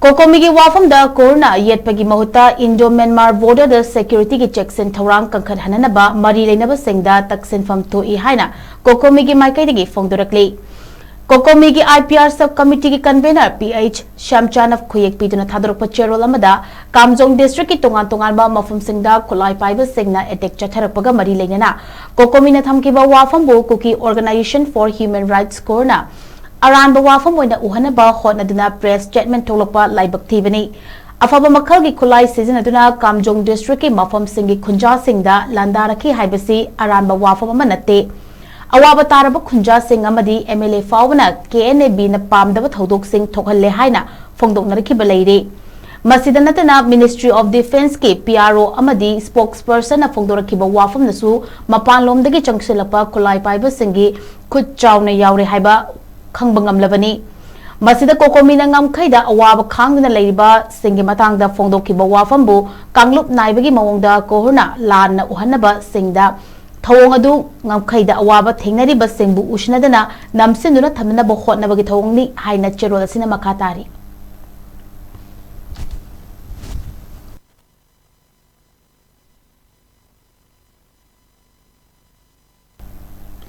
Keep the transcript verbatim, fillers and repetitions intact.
ꯀꯣꯀꯣꯃꯤꯒꯤ ꯋꯥꯐꯝꯗ ꯀꯣꯍꯨꯔꯅ ꯌꯦꯠꯄꯒꯤ ꯃꯍꯨꯠꯇ Indo-Myanmar border-ꯗ security-ꯒꯤ ꯆꯦꯛꯁꯤꯟ ꯊꯧꯔꯥꯡ ꯀꯟꯈꯠꯍꯟꯅꯅꯕ ꯃꯔꯤ ꯂꯩꯅꯕꯁꯤꯡꯗ ꯇꯛꯁꯤꯟꯐꯝ ꯊꯣꯛꯏ ꯍꯥꯏꯅ ꯀꯣꯀꯣꯃꯤꯒꯤ ꯃꯥꯏꯀꯩꯗꯒꯤ ꯐꯣꯡꯗꯣꯔꯛꯂꯤ꯫ ꯀꯣꯀꯣꯃꯤꯒꯤ I P R sub committee-ꯒꯤ convener P H Shyamchanov ꯈꯨꯌꯦꯛ ꯄꯤꯗꯨꯅ ꯊꯥꯗꯣꯔꯛꯄ ꯆꯦꯔꯣꯜ ꯑꯃꯗ ꯀꯥꯝꯖꯣꯡ district-ꯀꯤ ꯇꯣꯉꯥꯟ ꯇꯣꯉꯥꯟꯕ ꯃꯐꯝꯁꯤꯡꯗ ꯈꯨꯠꯂꯥꯏ ꯄꯥꯏꯕꯁꯤꯡꯅ attack ꯆꯠꯊꯔꯛꯄꯒ ꯃꯔꯤ ꯂꯩꯅꯅ ꯀꯣꯀꯣꯃꯤꯅ ꯊꯝꯈꯤꯕ ꯋꯥꯐꯝꯕꯨ Kuki Organisation for Human Rights ꯀꯣꯍꯨꯔꯅ ꯑꯔꯥꯟꯕ ꯋꯥꯐꯝ ꯑꯣꯏꯅ ꯎꯍꯟꯅꯕ ꯍꯣꯠꯅꯗꯨꯅ press statement ꯊꯣꯛꯂꯛꯄ ꯂꯥꯏꯕꯛ ꯊꯤꯕꯅꯤ꯫ ꯑꯐꯕ ꯃꯈꯜꯒꯤ ꯈꯨꯠꯂꯥꯏ ꯁꯤꯖꯤꯟꯅꯗꯨꯅ ꯀꯥꯝꯖꯣꯡ district-ꯀꯤ ꯃꯐꯝꯁꯤꯡꯒꯤ ꯈꯨꯟꯖꯥꯁꯤꯡꯗ ꯂꯥꯟꯗꯥꯔꯛꯈꯤ ꯍꯥꯏꯕꯁꯤ ꯑꯔꯥꯟꯕ ꯋꯥꯐꯝ ꯑꯃ ꯅꯠꯇꯦ꯫ ꯑꯋꯥꯕ ꯇꯥꯔꯕ ꯈꯨꯟꯖꯥꯁꯤꯡ ꯑꯃꯗꯤ M L A ꯐꯥꯎꯕꯅ K N A B-ꯅ ꯄꯥꯝꯗꯕ ꯊꯧꯗꯣꯛꯁꯤꯡ ꯊꯣꯛꯍꯜꯂꯦ ꯍꯥꯏꯅ ꯐꯣꯡꯗꯣꯛꯅꯔꯛꯈꯤꯕ ꯂꯩꯔꯤ꯫ ꯃꯁꯤꯗ ꯅꯠꯇꯅ Ministry of Defence-ꯀꯤ P R O ꯑꯃꯗꯤ spokesperson-ꯅ ꯐꯣꯡꯗꯣꯔꯛꯈꯤꯕ ꯋꯥꯐꯝꯗꯁꯨ ꯃꯄꯥꯟꯂꯣꯝꯗꯒꯤ ꯆꯪꯁꯤꯜꯂꯛꯄ ꯈꯨꯠꯂꯥꯏ ꯄꯥꯏꯕꯁꯤꯡꯒꯤ ꯈꯨꯠ ꯆꯥꯎꯅ ꯌꯥꯎꯔꯦ ꯍꯥꯏꯕ ꯈꯪꯕ ꯉꯝꯂꯕꯅꯤ꯫ ꯃꯁꯤꯗ ꯀꯣꯀꯣꯃꯤꯅ ꯉꯝꯈꯩꯗ ꯑꯋꯥꯕ ꯈꯥꯡꯗꯨꯅ ꯂꯩꯔꯤꯕꯁꯤꯡꯒꯤ ꯃꯇꯥꯡꯗ ꯐꯣꯡꯗꯣꯛꯈꯤꯕ ꯋꯥꯐꯝꯕꯨ ꯀꯥꯡꯂꯨꯞ ꯅꯥꯏꯕꯒꯤ ꯃꯑꯣꯡꯗ ꯀꯣꯍꯨꯔꯅ ꯂꯥꯟꯅ ꯎꯍꯟꯅꯕꯁꯤꯡꯗ ꯊꯧꯑꯣꯡ ꯑꯗꯨ ꯉꯝꯈꯩꯗ ꯑꯋꯥꯕ ꯊꯦꯡꯅꯔꯤꯕꯁꯤꯡꯕꯨ ꯎꯁꯤꯟꯅꯗꯅ ꯅꯝꯁꯤꯟꯗꯨꯅ ꯊꯝꯅꯅꯕ ꯍꯣꯠꯅꯕꯒꯤ ꯊꯧꯑꯣꯡꯅꯤ ꯍꯥꯏꯅ ꯆꯦꯔꯣꯜ ꯑꯁꯤꯅ ꯃꯈꯥ ꯇꯥꯔꯤ꯫